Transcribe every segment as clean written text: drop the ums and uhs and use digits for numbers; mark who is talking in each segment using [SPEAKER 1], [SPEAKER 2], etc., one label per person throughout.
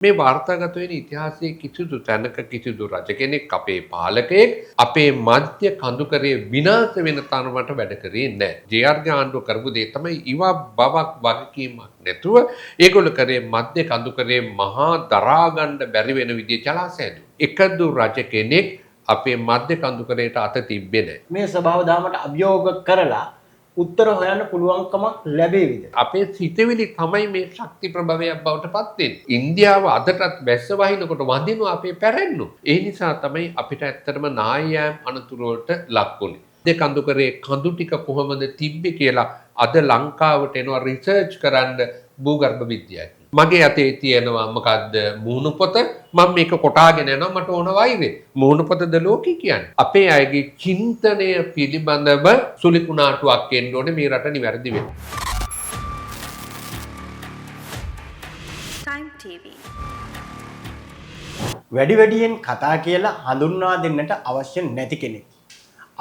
[SPEAKER 1] මේ වාර්තාගත වෙන ඉතිහාසයේ කිසිදු තැනක කිසිදු රජ කෙනෙක් අපේ පාලකයෙක් අපේ මධ්‍ය කඳුකරයේ විනාශ වෙන තරමට වැඩ කරේ නැහැ. ජේ.ආර්.ගේ ආණ්ඩුව කරපු දේ තමයි ඉවක් බවක් වගකීමක් නැතුව ඒගොල්ලෝ කරේ මධ්‍ය කඳුකරයේ මහා දරා ගන්න බැරි වෙන විදිහේ ජලාශය හැදුවා. එකදු රජ කෙනෙක් අපේ මධ්‍ය කඳුකරයට අත තිබ්බේ නැහැ.
[SPEAKER 2] මේ ස්වභාව දහමට අභියෝග කරලා උත්තර හොයන්න පුළුවන්කමක් ලැබේවිද?
[SPEAKER 1] අපේ සිතවිලි තමයි මේ ශක්ති ප්‍රභවයක් බවට පත් වෙන්නේ. ඉන්දියාව අදටත් වැස්ස වහිනකොට වඳිනවා අපේ පැරැන්නු. ඒ නිසා තමයි අපිට ඇත්තටම නායයෑම් අනතුරු වලට ලක් වුනේ. දෙ කඳුකරේ කඳු ටික කොහොමද තිබ්බේ කියලා අද ලංකාවට එනවා රිසර්ච් කරන්න භූගර්භ විද්‍යාඥයෝ. මගේ අතේ තියෙනවා මොකද්ද මුහුණු පොත. මම මේක කොටාගෙන යනවා මට ඕන වෛරය. මුහුණු පොතද ලෝකේ කියන්නේ. අපේ අයගේ චින්තනය පිළිබඳව සුලිකුණාටුවක් එන්න ඕනේ මේ රට නිවැරදි වෙන්න.
[SPEAKER 3] Time TV.
[SPEAKER 2] වැඩි වැඩියෙන් කතා කියලා හඳුන්වා දෙන්නට අවශ්‍ය නැති කෙනෙක්.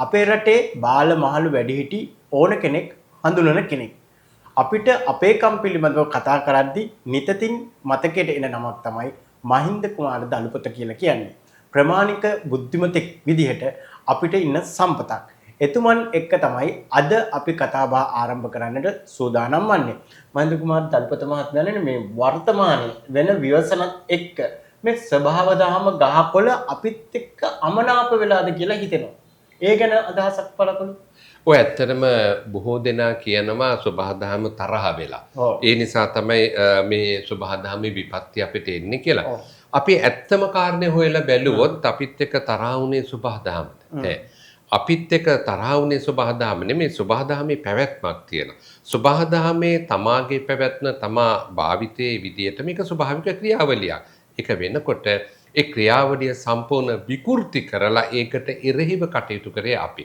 [SPEAKER 2] අපේ රටේ බාල මහලු වැඩිහිටි ඕන කෙනෙක් හඳුනන කෙනෙක්. අපිට අපේ කම් පිළිබඳව කතා කරද්දි නිතතින් මතකයට එන නමක් තමයි මහින්ද කුමාර දළුපත කියලා කියන්නේ. ප්‍රමාණික බුද්ධිමතෙක් විදිහට අපිට ඉන්න සම්පතක්. එතුමන් එක්ක තමයි අද අපි කතා බහ ආරම්භ කරන්නට සූදානම් වන්නේ. මහින්ද කුමාර දළුපත මහත්මයානේ මේ වර්තමානයේ වෙන ව්‍යසනත් එක්ක මේ ස්වභාව දහම ගහකොළ අපිත් එක්ක අමනාප වෙලාද කියලා හිතෙනවා. ඒ ගැන අදහසක් පළ කළොත්.
[SPEAKER 1] ඔය ඇත්තටම බොහෝ දෙනා කියනවා සබහාදහම තරහ වෙලා. ඒ නිසා තමයි මේ සබහාදහමේ විපත්ති අපිට එන්නේ කියලා. අපි ඇත්තම කාරණේ හොයලා බැලුවොත් අපිත් එක්ක තරහ වුණේ සබහාදහමද? නෑ. අපිත් එක්ක තරහ වුණේ සබහාදහම නෙමෙයි, සබහාදහමේ පැවැත්මක් තියෙනවා. සබහාදහමේ තමාගේ පැවැත්ම තමා භාවිතයේ විදියට මේක ස්වභාවික ක්‍රියාවලියක්. ඒක වෙනකොට ඒ ක්‍රියාවලිය සම්පූර්ණ විකෘති කරලා ඒකට එරෙහිව කටයුතු කරේ අපි.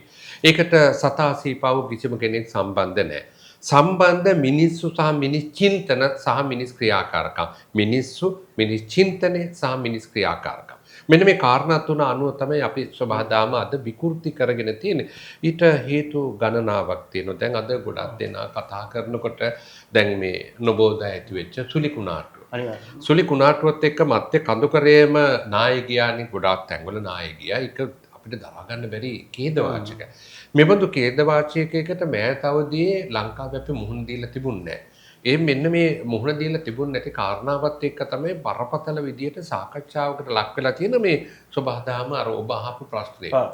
[SPEAKER 1] ඒකට සතා සීපාව කිසිම කෙනෙක් සම්බන්ධ නැහැ. සම්බන්ධ මිනිස්සු සහ මිනිස් චින්තන සහ මිනිස් ක්‍රියාකාරකම්. මිනිස්සු, මිනිස් චින්තනය සහ මිනිස් ක්‍රියාකාරකම්. මෙන්න මේ කාරණා තුන අනුව තමයි අපි ස්වභාවදාම අද විකෘති කරගෙන තියෙන්නේ. ඊට හේතු ගණනාවක් තියෙනවා. දැන් අද ගොඩක් දෙනා කතා කරනකොට දැන් මේ නොබෝදා ඇති වෙච්ච සුලිකුණාටුව. සුලි කුණාටුවත් එක්ක මධ්‍ය කඳුකරයේම නාය ගියානේ, ගොඩාක් තැන්වල නාය ගියා. ඒක අපිට දරා ගන්න බැරි ඛේදවාචක. මෙබඳු ඛේදවාචකයකට මෑත අවදියේ ලංකාවේ අපි මුහුණ දීලා තිබුණේ නැහැ. ඒ මෙන්න මේ මුහුණ දීලා තිබුණ නැති කාරණාවත් එක්ක තමයි බරපතල විදියට සාකච්ඡාවකට ලක් වෙලා තියෙන මේ ස්වභාවදහම අර ඔබ අහපු ප්‍රශ්නේ.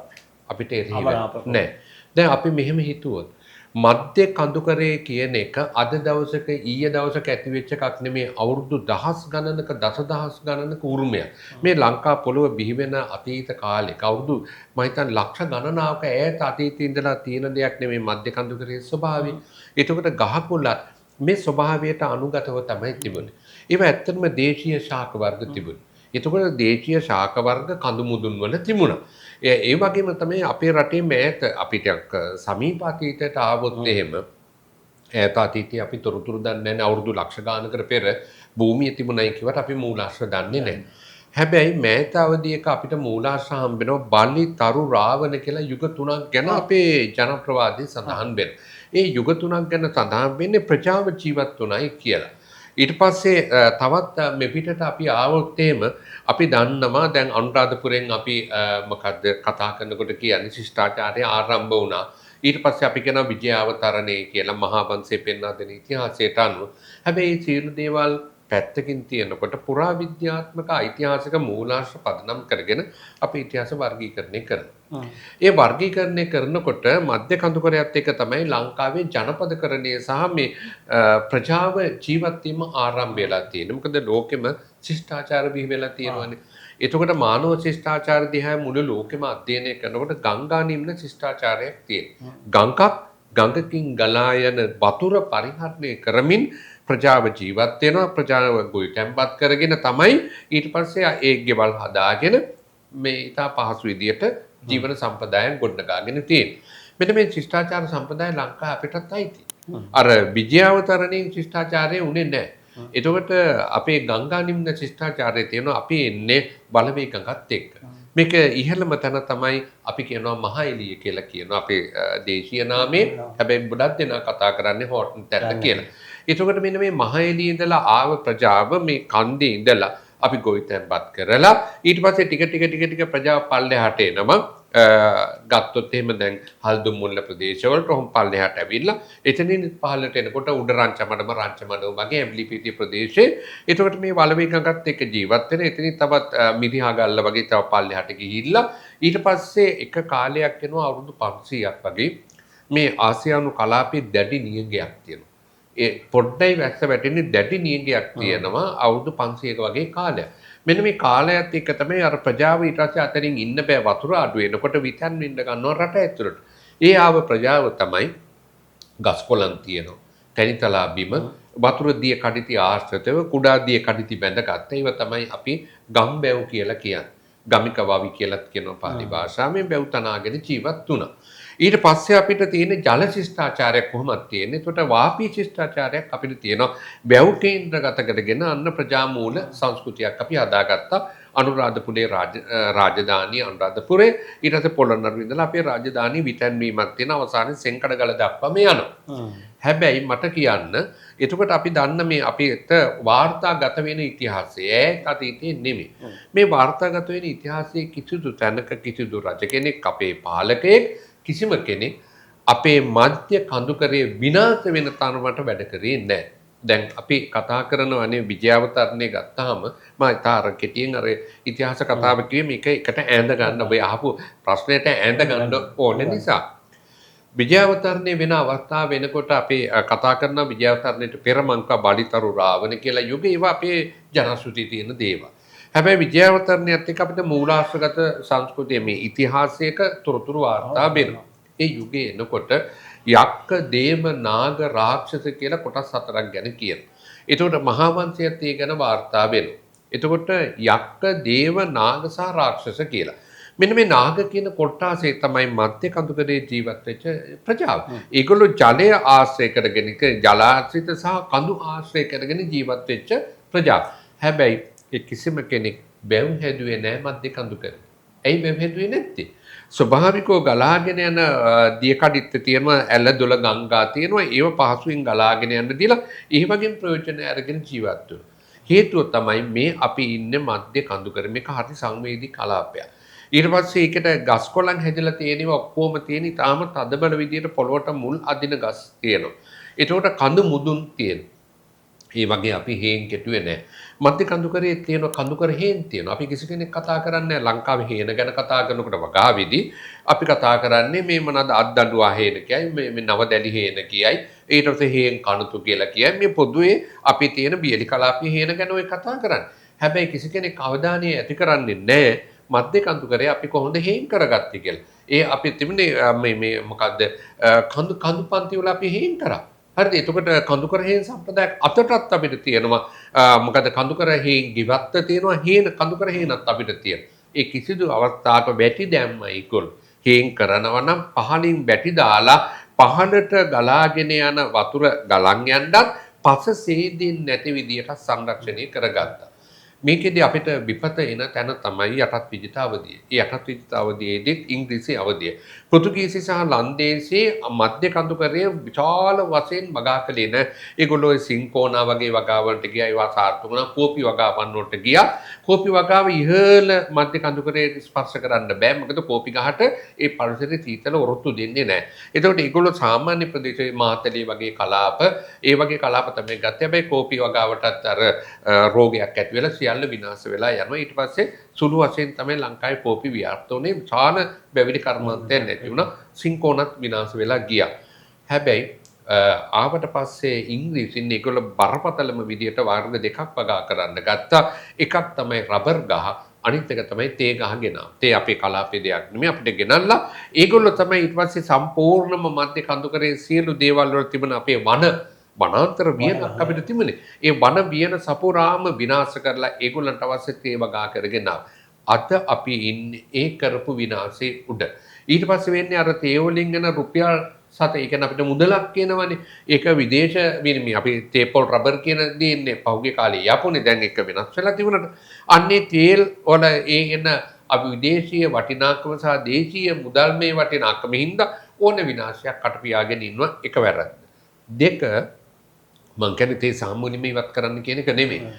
[SPEAKER 1] අපිට එරෙහිව නෑ. දැන් අපි මෙහෙම හිතුවොත් මධ්‍ය කඳුකරේ කියන එක අද දවසක ඊයේ දවසක ඇති වෙච්ච එකක් නෙමේ, අවුරුදු දහස් ගණනක දසදහස් ගණනක උරුමයක්. මේ ලංකා පොළොව බිහි වෙන අතීත කාලෙක අවුරුදු මම හිතන්නේ ලක්ෂ ගණනාවක ඈත අතීතයේ ඉඳලා තියෙන දෙයක් නෙමේ මධ්‍ය කඳුකරේ ස්වභාවය. එතකොට ගහකොළත් මේ ස්වභාවයට අනුගතව තමයි තිබුණේ. ඒවා ඇත්තටම දේශීය ශාක වර්ග තිබුණේ. එතකොට දේශීය ශාක වර්ග කඳු මුදුන් වල තිබුණා. ඒ වගේම තමයි අපේ රටේ මෑත අපිට සමීප අතීතයට ආවොත් එහෙම ඈත අතීතයේ අපි තොරතුරු දන්නේ නැහැ. අවුරුදු ලක්ෂ ගානකට පෙර භූමිය තිබුණයි කියවට අපි මූලාශ්‍ර දන්නේ නැහැ. හැබැයි මෑත අවධියක අපිට මූලාශ්‍ර හම්බ වෙනවා බලි, තරු, රාවණ කියලා යුග තුනක් ගැන අපේ ජනප්‍රවාදයේ සඳහන් වෙනවා. ඒ යුග තුනක් ගැන සඳහන් වෙන්නේ ප්‍රජාව ජීවත් වුණයි කියලා. ඊට පස්සේ තවත් මෙපිටට අපි ආවොත් එහෙම අපි දන්නවා දැන් අනුරාධපුරෙන් අපි මොකද්ද කතා කරනකොට කියන්නේ ශිෂ්ටාචාරය ආරම්භ වුණා. ඊට පස්සේ අපි කියනවා විජයාවතරණය කියලා මහා වංශය පෙන්වා දෙන ඉතිහාසයට අනුව. හැබැයි මේ සියලු දේවල් පැත්තකින් තියෙනකොට පුරාවිද්‍යාත්මක ඓතිහාසික මූලාශ්‍ර පදනම් කරගෙන අපි ඉතිහාස වර්ගීකරණය කරනවා. ඒ වර්ගීකරණය කරනකොට මධ්‍ය කඳුකරයත් එක්ක තමයි ලංකාවේ ජනපදකරණය සහ මේ ප්‍රජාව ජීවත් වීම ආරම්භ වෙලා තියෙන්නේ. මොකද ලෝකෙම ශිෂ්ටාචාර බිහි වෙලා තියෙනවානේ. එතකොට මානව ශිෂ්ටාචාර දිහා මුළු ලෝකෙම අධ්‍යයනය කරනකොට ගංගා නිම්න ශිෂ්ටාචාරයක් තියෙනවා. ගංගක් ගඟකින් ගලා යන වතුර පරිහරණය කරමින් ප්‍රජාව ජීවත් වෙනවා. ප්‍රජාව ගොවිතැන්පත් කරගෙන තමයි ඊට පස්සේ ඒ ගෙවල් හදාගෙන මේ ඉතා පහසු විදියට ජීවන සම්ප්‍රදායන් ගොඩනගාගෙන තියෙන්නේ. මෙන්න මේ ශිෂ්ටාචාර සම්ප්‍රදාය ලංකාව අපිටත් අයිති. අර විජයාවතරණයෙන් ශිෂ්ටාචාරය උනේ නැහැ. එතකොට අපේ ගංගා නිම්න ශිෂ්ටාචාරය තියෙනවා. අපි එන්නේ බලවේග ගඟත් එක්ක. මේක ඉහළම තැන තමයි අපි කියනවා මහ එළිය කියලා කියනවා අපේ දේශීය නාමයෙන්. හැබැයි ගොඩක් දෙනා කතා කරන්නේ හෝටන් තැන්න කියලා. එතකොට මෙන්න මේ මහ එළිය ඉඳලා ආව ප්‍රජාව මේ කන්දේ ඉඳලා අපි ගොවිතැන්පත් කරලා ඊට පස්සේ ටික ටික ටික ටික ප්‍රජාව පල්ලෙහාට එනවා. ගත්තොත් එහෙම දැන් හල්දුම්මුල්ල ප්‍රදේශවලට ඔහොම පල්ලෙහාට ඇවිල්ලා එතනින් පහළට එනකොට උඩ රංචමඩම රංචමඩම වගේ ඇඹිලිපිටිය ප්‍රදේශයේ එතකොට මේ වලවේ ගඟත් එක්ක ජීවත් වෙන එතනින් තවත් මිරිහාගල්ල වගේ තව පල්ලෙහාට ගිහිල්ලා ඊට පස්සේ එක කාලයක් එනවා අවුරුදු 500ක් වගේ මේ ආසියානු කලාපයේ දැඩි නියඟයක් තියෙනවා. ඒ පොඩ්ඩයි වැස්ස වැටෙන්නේ දැඩි නියඟයක් තියෙනවා අවුරුදු 500ක වගේ කාලයක්. මෙන්න මේ කාලයත් එක්ක තමයි අර ප්‍රජාව ඊට පස්සේ අතරින් ඉන්න බෑ වතුර අඩු වෙනකොට විතන් වෙන්න ගන්නවා රට ඇතුළට. ඒ ආව ප්‍රජාව තමයි ගස් කොළන් තියෙනවා. තැනිතලා බිම වතුර දිය කඩਿੱති ආශ්‍රිතව කුඩා දිය කඩਿੱති බැඳගත්ත ඒවා තමයි අපි ගම් බැව් කියලා කියන්නේ. ගමික වවි කියලාත් කියනවා පාලි භාෂාවෙන් බැව් තනාගෙන ජීවත් වුණා. ඊට පස්සේ අපිට තියෙන ජල ශිෂ්ටාචාරයක් කොහොමද තියෙන්නේ? එතකොට වාපී ශිෂ්ටාචාරයක් අපිට තියෙනවා. වැව් කේන්ද්‍රගත කරගෙන අන්න ප්‍රජා මූල සංස්කෘතියක් අපි හදාගත්තා. අනුරාධපුරේ රාජධානිය අනුරාධපුරේ ඊට පස්සේ පොළොන්නරුව ඉඳලා අපේ රාජධානිය විතැන්වීමක් තියෙන අවසානයේ සෙන්කඩගල දක්වාම යනවා. හැබැයි මට කියන්න එතකොට අපි දන්න මේ අපිට වාර්තාගත වෙන ඉතිහාසය ඈත අතීතයේ නෙමෙයි. මේ වාර්තාගත වෙන ඉතිහාසයේ කිසිදු තැනක කිසිදු රජ කෙනෙක් අපේ පාලකයෙක් කිසිම කෙනෙක් අපේ මධ්‍ය කඳුකරයේ විනාශ වෙන තරමට වැඩ කරේ නැහැ. දැන් අපි කතා කරනවානේ විජයාවතරණය ගත්තාම මම ඉතා අර කෙටියෙන් අර ඉතිහාස කතාව කිව්වේ මේක එකට ඈඳ ගන්න ඔබ අහපු ප්‍රශ්නෙට ඈඳ ගන්න ඕන නිසා. විජයාවතරණය වෙන අවස්ථාව වෙනකොට අපි කතා කරන විජයාවතරණයට පෙර මංකා බලිතරු රාවණ කියලා යුග ඒවා අපේ ජනශ්‍රුතියේ තියෙන දේවල්. හැබැයි විජයාවතරණයත් එක්ක අපිට මූලාශ්‍රගත සංස්කෘතිය මේ ඉතිහාසයක තොරතුරු වාර්තා වෙනවා. ඒ යුගයේ එනකොට යක්ක, දේව, නාග, රාක්ෂස කියලා කොටස් හතරක් ගැන කියනවා. එතකොට මහා වංශයත් ඒ ගැන වාර්තා වෙනවා. එතකොට යක්ක, දේව, නාග සහ රාක්ෂස කියලා. මෙන්න මේ නාග කියන කොට්ටාසේ තමයි මධ්‍ය කඳුකරේ ජීවත් වෙච්ච ප්‍රජාව. ඒගොල්ලෝ ජලය ආශ්‍රය කරගෙන, ජලාශ්‍රිත සහ කඳු ආශ්‍රය කරගෙන ජීවත් වෙච්ච ප්‍රජාව. හැබැයි ඒ කිසිම කෙනෙක් බැව් හැදුවේ නෑ මධ්‍ය කඳුකරේ. ඇයි බැව් හැදුවේ නැත්තේ? ස්වභාවිකව ගලාගෙන යන දිය කඩਿੱත්ත තියෙනවා, ඇල දොළ ගංගා තියෙනවා, ඒව පහසුවෙන් ගලාගෙන යන්න දීලා ඒ වගේම ප්‍රයෝජන අරගෙන ජීවත් වෙනවා. හේතුව තමයි මේ අපි ඉන්නේ මධ්‍ය කඳුකර. මේක හරි සංවේදී කලාපයක්. ඊට පස්සේ ඒකට ගස් කොළන් හැදලා තියෙනවා ඔක්කොම තියෙන ඉතාම තදබල විදියට පොළොවට මුල් අදින ගස් තියෙනවා. ඒතකොට කඳු මුදුන් තියෙනවා. ඒ වගේ අපි හේන් කෙටුවේ නෑ. මධ්‍ය කඳුකරේ තියෙන කඳුකර හේන් තියෙනවා. අපි කිසි කෙනෙක් කතා කරන්නේ නෑ ලංකාවේ හේන ගැන කතා කරනකොට වගාවේදී අපි කතා කරන්නේ මේ මොනවාද අත්දඬුවා හේන කියයි, මේ නවදැලි හේන කියයි, ඊට පස්සේ හේන් කණුතු කියලා කියයි. මේ පොදුවේ අපි තියෙන බියලි කලාපයේ හේන ගැන ඔය කතා කරන්නේ. හැබැයි කිසි කෙනෙක් අවධානය ඇති කරන්නේ නෑ මධ්‍ය කඳුකරේ අපි කොහොමද හේන් කරගත්තේ කියලා. ඒ අපි තිබුණේ මේ මේ මොකද්ද කඳු කඳු පන්ති වල අපි හේන් කරා. හරිද? එතකොට කඳුකර හේන් සම්ප්‍රදායක් අතටත් අපිට තියෙනවා. මොකද කඳුකර හේන් ගිවත්ත තියෙනවා, හේන කඳුකර හේනත් අපිට තියෙනවා. ඒ කිසිදු අවස්ථාවක වැටි දැම්ම ඒගොල්ලෝ හේන් කරනවා නම් පහලින් වැටි දාලා පහළට ගලාගෙන යන වතුර ගලන් යන්නත් පස සේදින් නැති විදියට සංරක්ෂණය කරගත්තා. මේකෙදි අපිට විපත එන තැන තමයි යටත් විජිත අවධිය. ඒ යටත් විජිත අවධියේදීත් ඉංග්‍රීසි අවධිය. පෘතුගීසි සහ ලන්දේසියේ මධ්‍ය කඳුකරයේ විශාල වශයෙන් වගා කළේ නෑ. ඒගොල්ලෝ සින්කෝනා වගේ වගාවලට ගියා, ඒවා සාර්ථක වුණා. කෝපි වගාවන් වලට ගියා. කෝපි වගාව ඉහළ මධ්‍ය කඳුකරයේ ස්පර්ශ කරන්න බෑ. මොකද කෝපි ගහට ඒ පරිසරයේ සීතල ඔරොත්තු දෙන්නේ නෑ. එතකොට ඒගොල්ලෝ සාමාන්‍ය ප්‍රදේශයේ මාතලේ වගේ කලාප, ඒ වගේ කලාප තමයි ගත්තේ. හැබැයි කෝපි වගාවටත් අර රෝගයක් ඇති වෙලා සියල්ල විනාශ වෙලා යනවා. ඊට පස්සේ සුළු වශයෙන් තමයි ලංකාවේ කෝපි ව්‍යාප්ත වුණේ. විශාල වැවිලි කර්මාන්තයක් නැති වුණා. සින්කෝනත් විනාශ වෙලා ගියා. හැබැයි ආවට පස්සේ ඉංග්‍රීසින් ඒගොල්ලෝ බරපතලම විදියට වර්ග දෙකක් වගා කරන්න ගත්තා. එකක් තමයි රබර් ගහ, අනිත් එක තමයි තේ ගහ ගෙනාවා. තේ අපේ කලාපේ දෙයක් නෙමෙයි, අපිට ගෙනල්ලා ඒගොල්ලෝ තමයි ඊට පස්සේ සම්පූර්ණම මධ්‍ය කඳුකරේ සියලු දේවල් වල තිබුණ අපේ වන වනාන්තර වියනක් අපිට තිබුණේ. ඒ වන වියන සපුරාම විනාශ කරලා ඒගොල්ලන්ට අවශ්‍ය තේ වගා කරගෙන ආවා. අද අපි ඉන්නේ ඒ කරපු විනාශේ උඩ. ඊට පස්සේ වෙන්නේ අර තේ වලින් එන රුපියල් 7, ඒ කියන්නේ අපිට මුදලක් එනවනේ. ඒක විදේශ විනිමය අපි තේ පොල් රබර් කියන දේ ඉන්නේ පහුගිය කාලේ යපුනේ, දැන් ඒක වෙනස් වෙලා තිබුණාට අන්නේ තේල් වල ඒ එන අපි විදේශීය වටිනාකම සහ දේශීය මුදල් මේ වටිනාකම හින්දා ඕන විනාශයක් කට පියාගෙන ඉන්නවා. එක වැරද්ද. දෙක, මං කියන්නේ තේ සාමූලිකව ඉවත් කරන්න කියන එක නෙමෙයි.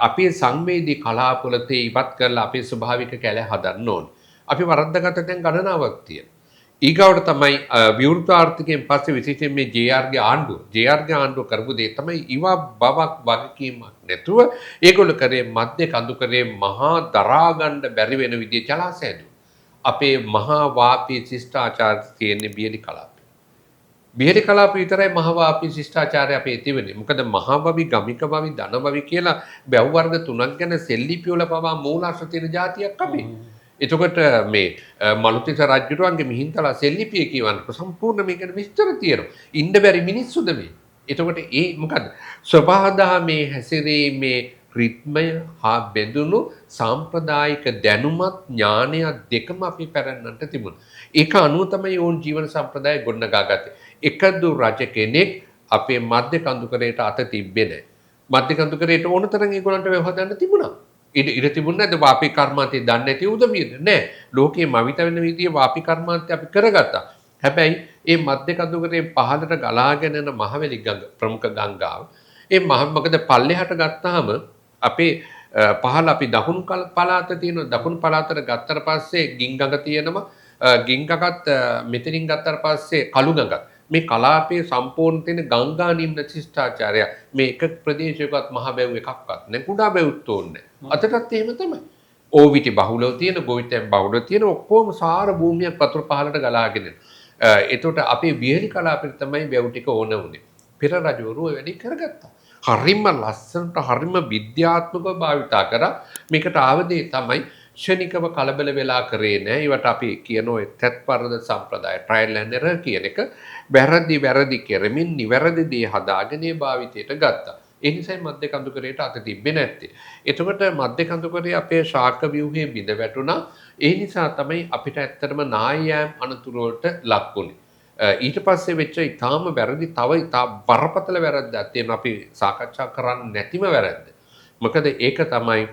[SPEAKER 1] අපේ සංවේදී කලාපවල තේ ඉවත් කරලා අපේ ස්වභාවික කැලෑ හදන්න ඕන. අපි වරද්දාගත්ත තැන් ගණනාවක් තියෙනවා. ඊගාවට තමයි විවෘත ආර්ථිකයෙන් පස්සේ විශේෂයෙන් මේ JR ගේ ආණ්ඩුව, JR ගේ ආණ්ඩුව කරපු දේ තමයි ඉවා බවක් වගකීමක් නැතුව ඒගොල්ලෝ කරේ මධ්‍ය කඳුකරේ මහා දරා ගන්න බැරි වෙන විදිහේ ජලාශය හැදුවා. අපේ මහා වාපී ශිෂ්ටාචාර තියෙන්නේ බියලි කලාපේ. බියලි කලාප විතරයි මහා වාපී ශිෂ්ටාචාරය අපේ තිබෙන්නේ. මොකද මහා වවි, ගමික වවි, ධන වවි කියලා වැව් වර්ග තුනක් ගැන සෙල්ලිපි වල පවා මූලාශ්‍ර තියෙන ජාතියක් අපි. එතකොට මේ මලුතිස රජුරුවන්ගේ මිහින්තලා සෙල්ලිපිය කියවන්නකො සම්පූර්ණ මේ ගැන විස්තර තියෙනවා. ඉන්න බැරි මිනිස්සුද මේ? එතකොට ඒ මොකද්ද? ස්වභාවදහමේ හැසිරීමේ රිද්මය හා බැඳුණු සාම්ප්‍රදායික දැනුමත් ඥානයත් දෙකම අපි පැරණන්ට තිබුණා. ඒක අනුව තමයි ඔවුන් ජීවන සම්ප්‍රදාය ගොඩනගා ගත්තේ. එකදු රජ කෙනෙක් අපේ මධ්‍ය කඳුකරයට අත තිබ්බේ නැහැ. මධ්‍ය කඳුකරයට ඕන තරම් ඒගොල්ලන්ට වැව හදන්න තිබුණා. ඉඩ තිබුණේ නැද්ද? වාපි කර්මාන්තය දන්නේ නැති උදවියද? නෑ. ලෝකයේ මවිත වෙන විදිය වාපි කර්මාන්තය අපි කරගත්තා. හැබැයි මේ මධ්‍ය කඳුකරේ පහළට ගලාගෙන යන මහවැලි ගඟ, ප්‍රමුඛ ගංගාව. ඒ මහ මොකද පල්ලෙහාට ගත්තාම අපේ පහළ අපි දකුණු පළාත තියෙනවා. දකුණු පළාතට ගත්තට පස්සේ ගින්ගඟ තියෙනවා. ගින්ගඟත් මෙතනින් ගත්තට පස්සේ කළු ගඟත්. මේ කලාපයේ සම්පූර්ණ තියෙන ගංගා නිම්න ශිෂ්ටාචාරය. මේ එක ප්‍රදේශයකවත් මහ වැව් එකක්වත් නෑ. කුඩා වැව්ත් ඕනේ නෑ. අදටත් එහෙම තමයි. ඕවිටි බහුලව තියෙන, ගොවිතැන් බහුලව තියෙන ඔක්කොම සාර භූමියක් වතුර පහළට ගලාගෙන එනවා. එතකොට අපේ විහලි කලාපෙට තමයි වැව් ටික ඕන වුණේ. පෙර රජවරු ඔය වැඩේ කරගත්තා. හරිම ලස්සනට හරිම විද්‍යාත්මකව භාවිතා කරා. මේකට ආව දේ තමයි ක්ෂණිකව කලබල වෙලා කරේ නෑ. ඒවට අපි කියන ඔය තත්පරද සම්ප්‍රදාය, ට්‍රයල් ඇන්ඩ් එරර් කියන එක වැරදි වැරදි කරමින් නිවැරදි දේ හදාගෙන ඒ භාවිතයට ගත්තා. ඒ නිසායි මධ්‍ය කඳුකරයට අත තිබ්බේ නැත්තේ. එතකොට මධ්‍ය කඳුකරේ අපේ ශාක ව්‍යුහයේ බිඳ වැටුණා. ඒ නිසා තමයි අපිට ඇත්තටම නායයෑම් අනතුරු වලට ලක් වුණේ. ඊට පස්සේ වෙච්ච ඉතාම වැරදි තව ඉතා බරපතල වැරද්දක් තියෙනවා අපි සාකච්ඡා කරන්නේ නැතිම වැරද්ද. මොකද ඒක තමයි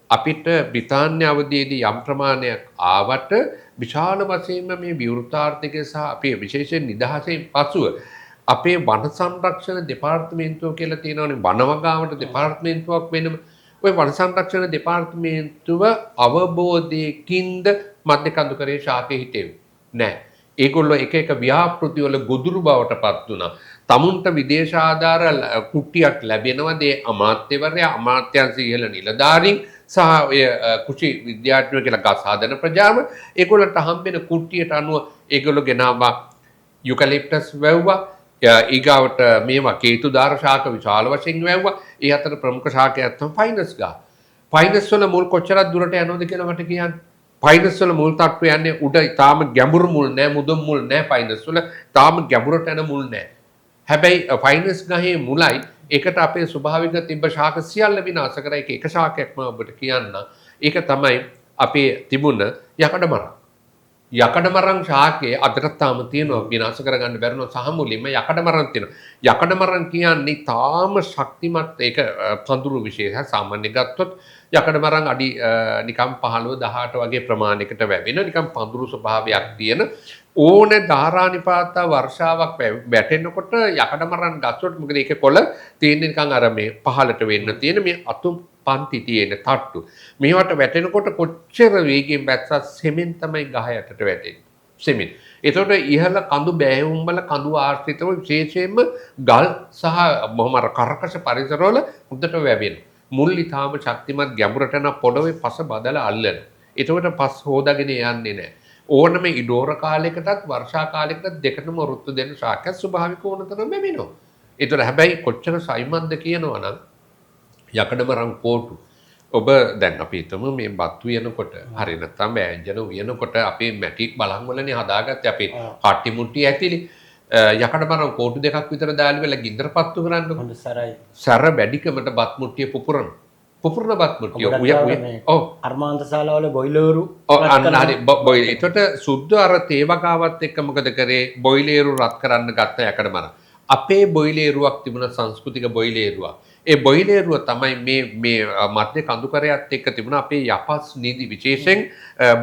[SPEAKER 1] අපිට බ්‍රිතාන්‍ය අවධියේදී යම් ප්‍රමාණයක් ආවට විශාල වශයෙන්ම මේ විවෘත ආර්ථිකය සහ අපේ විශේෂයෙන් නිදහසෙන් පසුව අපේ වන සංරක්ෂණ දෙපාර්තමේන්තුව කියලා තියෙනවනේ, වන වගාවට දෙපාර්තමේන්තුවක් වෙනම. ඔය වන සංරක්ෂණ දෙපාර්තමේන්තුව අවබෝධයකින්ද මධ්‍ය කඳුකරේ ශාකේ හිටෙව්වේ නෑ. ඒගොල්ලෝ එක එක ව්‍යාපෘති වල ගොදුරු බවට පත් වුණා. තමුන්ට විදේශ ආධාර කුට්ටියක් ලැබෙනවා දේ අමාත්‍යවරයා, අමාත්‍යංශ ඉහළ නිලධාරීන් සහ ඔය කෘෂි විද්‍යාඥයෝ කියලා ගස් හදන ප්‍රජාව. ඒගොල්ලන්ට හම්බෙන කුට්ටියට අනුව ඒගොල්ලෝ ගෙනාවා යුකලිප්ටස් වැව්වා. ඊගාවට මේවා කේතුදාර ශාක විශාල වශයෙන් වැව්වා. ඒ අතර ප්‍රමුඛ ශාකයක් තමයි ෆයිනස් ගහ. ෆයිනස් වල මුල් කොච්චරක් දුරට යනවද කියලා මට කියන්න. ෆයිනස් වල මුල් තට්ටු යන්නේ උඩ තාම ගැඹුරු මුල් නෑ, මුදුන් මුල් නෑ. ෆයිනස් වල තාම ගැඹුරට යන මුල් නෑ. හැබැයි ෆයිනස් ගහේ මුලයි ඒකට අපේ ස්වභාවික තිබ්බ ශාක සියල්ල විනාශ කරා. ඒක එක ශාකයක් මම ඔබට කියන්න. ඒක තමයි අපේ තිබුණ යකඩ මරන්. යකඩ මරන් ශාකයේ අදටත් තාම තියෙනවා, විනාශ කරගන්න බැරිනො සහ මුලින්ම යකඩ මරන් තියෙනවා. යකඩ මරන් කියන්නේ තාම ශක්තිමත් ඒක පඳුරු විශේෂයක්. සාමාන්‍ය ගත්තොත් යකඩ මරන් අඩි නිකන් 15 18 වගේ ප්‍රමාණයකට වැවෙන නිකන් පඳුරු ස්වභාවයක් තියෙන ඕනේ ධාරානිපාත වර්ෂාවක් වැටෙනකොට යකඩ මරන් ගත්තොත් මොකද ඒකේ කොළ තියෙන්නේ නිකන් අර මේ පහළට වෙන්න තියෙන මේ අතු පන්ති තියෙන තට්ටු. මේවට වැටෙනකොට කොච්චර වේගයෙන් වැස්සත් සෙමෙන් තමයි ගහ යටට වැටෙන්නේ. සෙමෙන්. එතකොට ඉහළ කඳු බෑවුම් වල කඳු ආශ්‍රිතව විශේෂයෙන්ම ගල් සහ බොහොම අර කර්කශ පරිසරවල හොඳට වැවෙනවා. මුල් ඉතාම ශක්තිමත් ගැඹුරට යන පොළොවේ පස බදලා අල්ලනවා. එතකොට පස් හොදාගෙන යන්නේ නැහැ. ඕනම ඉඩෝර කාලයකටත් වර්ෂා කාලයකටත් දෙකටම ඍතු දෙන ශාකයක් ස්වභාවික ඕන තරම් වැවෙනවා. ඒතර හැබැයි කොච්චර සයිමන්ද කියනවා නම් යකඩ මරන් කෝටු ඔබ දැන් අපි හිතමු මේ බත් උයනකොට හරි නැත්නම් වෑංජන උයනකොට අපේ මැටි බලන් වලනේ හදාගත්තේ අපේ කට්ටි මුට්ටි ඇතිලි යකඩ මරන් කෝටු දෙකක් විතර දාලා වෙලා ගින්දර පත්තු කරන්නකො.
[SPEAKER 2] හොඳ සරයි.
[SPEAKER 1] සැර වැඩිකමට බත් මුට්ටිය පුපුරන. පුපුරන බත් මුට්ටිය උය උය. ඔව්.
[SPEAKER 2] අර්මාන්ත ශාලාවල බොයිලරු
[SPEAKER 1] ඔව් අන්න හරි බොයිලර්. එතකොට සුද්ධ අර තේ වගාවත් එක්ක මොකද කරේ බොයිලේරු රත් කරන්න ගත්ත යකඩ මරන්. අපේ බොයිලේරුවක් තිබුණා සංස්කෘතික බොයිලේරුවක්. ඒ බොයිලේරුව තමයි මේ මේ මධ්‍ය කඳුකරයත් එක්ක තිබුණ අපේ යපස් නිදි විශේෂයෙන්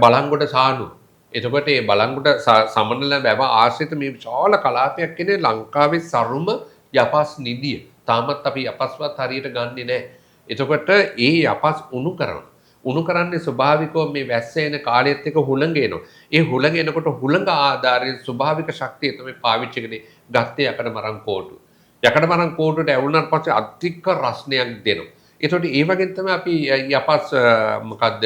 [SPEAKER 1] බලංගොඩ සානුව. එතකොට මේ බලංගොඩ සමනල වැව ආශ්‍රිත මේ විශාල කලාපයක් කියන්නේ ලංකාවේ සරුම යපස් නිදිය. තාමත් අපි යපස්වත් හරියට ගන්නෙ නෑ. එතකොට ඒ යපස් උණු කරනවා. උණු කරන්නේ ස්වභාවිකව මේ වැස්ස එන කාලයත් එක්ක හුළඟ එනවා. ඒ හුළඟ එනකොට හුළඟ ආධාරයෙන් ස්වභාවික ශක්තිය තමයි පාවිච්චි කරන්නේ. ගත්තේ යකඩ මරන් කෝටු. යකඩ මරන් කෝටුවට ඇවුලුනාට පස්සේ අධික රස්නයක් දෙනවා. එතකොට ඒ වගේ තමයි අපි යපස් මොකද්ද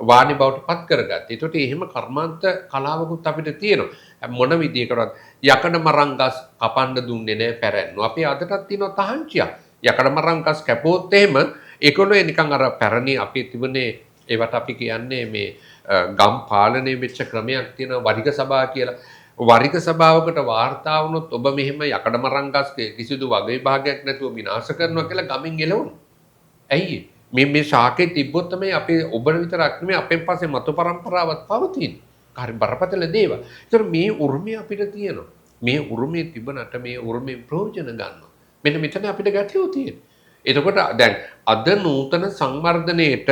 [SPEAKER 1] වාණි බවට පත් කරගත්තේ. එතකොට එහෙම කර්මාන්ත කලාවකුත් අපිට තියෙනවා. මොන විදියකටවත් යකඩ මරන් ගස් කපන්න දුන්නේ නෑ පැරැන්නෝ. අපි අදටත් තියෙනවා තහංචියක්. යකඩ මරන් ගස් කැපුවොත් එහෙම ඒගොල්ලෝ නිකන් අර පැරණි අපේ තිබුණේ ඒවට අපි කියන්නේ මේ ගම් පාලනය වෙච්ච ක්‍රමයක් තියෙනවා වරික සභා කියලා. වරික සභාවකට වාර්තා වුණොත් ඔබ මෙහෙම යකඩ මරන් ගස් කිසිදු වග විභාගයක් නැතුව විනාශ කරනවා කියලා ගමින් එළවුණා. ඇයි මේ මේ ශාකේ තිබ්බොත් තමයි අපේ ඔබට විතරක් නෙමෙයි අපෙන් පස්සේ මතු පරම්පරාවත් පවතින්නේ. හරි බරපතල දේවල්. ඒතර මේ උරුමය අපිට තියෙනවා. මේ උරුමය තිබුණට මේ උරුමයෙන් ප්‍රයෝජන ගන්නවා. මෙන්න මෙතන අපිට ගැටලුව තියෙන්නේ. එතකොට දැන් අද නූතන සංවර්ධනයේට